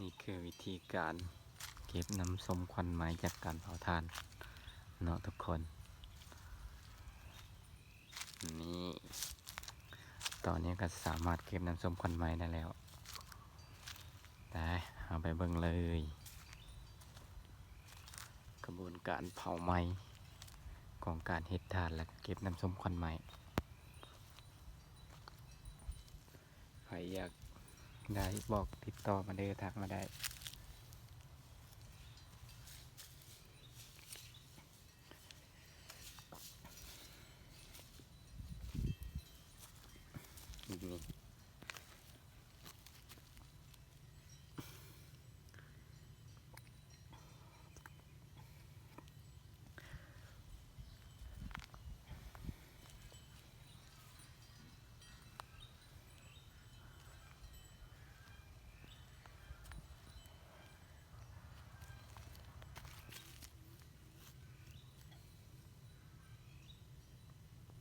ນີ້ຄືວິທີການເກັບນ້ຳຊົມຄວັນໄໝຈາກການເຜົາຖ່ານເນາະທຸກຄົນ. ນີ້ ຕອນນີ້ກໍສາມາດເກັບນ້ຳຊົມຄວັນໄໝໄດ້ແລ້ວ. ໄປ ເຮົາໄປເບິ່ງເລີຍ ຂະບວນການເຜົາໄໝຂອງການເຮັດຖ່ານ ແລະ ເກັບນ້ຳຊົມຄວັນໄໝ. ໃຜຢາກໄດ້ບອກຕິດຕໍ່ມາເດີ ທັກມາໄດ້.